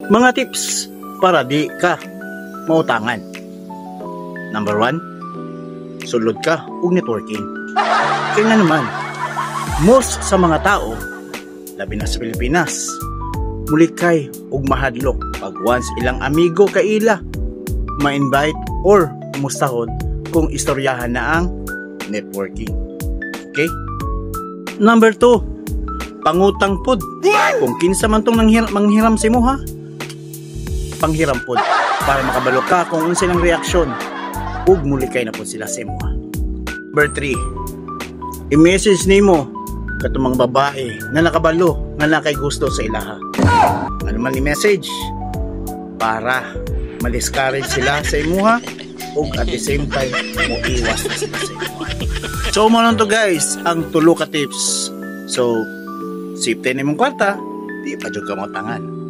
Mga tips para di ka mautangan. Number 1, sulod ka og networking. Kaya nga naman, most sa mga tao, labi na sa Pilipinas, mulikay og mahadlok pag once ilang amigo kaila ma-invite or kumustahon kung istoryahan na ang networking. Okay? Number 2, pangutang pod. Kung kinsa man tong manghiram sa imo ha, panghiram pod para makabalo ka kung unsa ilang reaksyon ug mulikay na pod sila sa imo ha. Number 3, i-message nimo katong mga babae na nakabalo nga nakay gusto sa ilaha. Ano man i-message para ma-discourage sila sa imuha ug at the same time mo iwas na sila sa imuha. So mao lang to, guys, ang tulo ka tips. So safety na imong kwarta, di pa jud ka mautangan.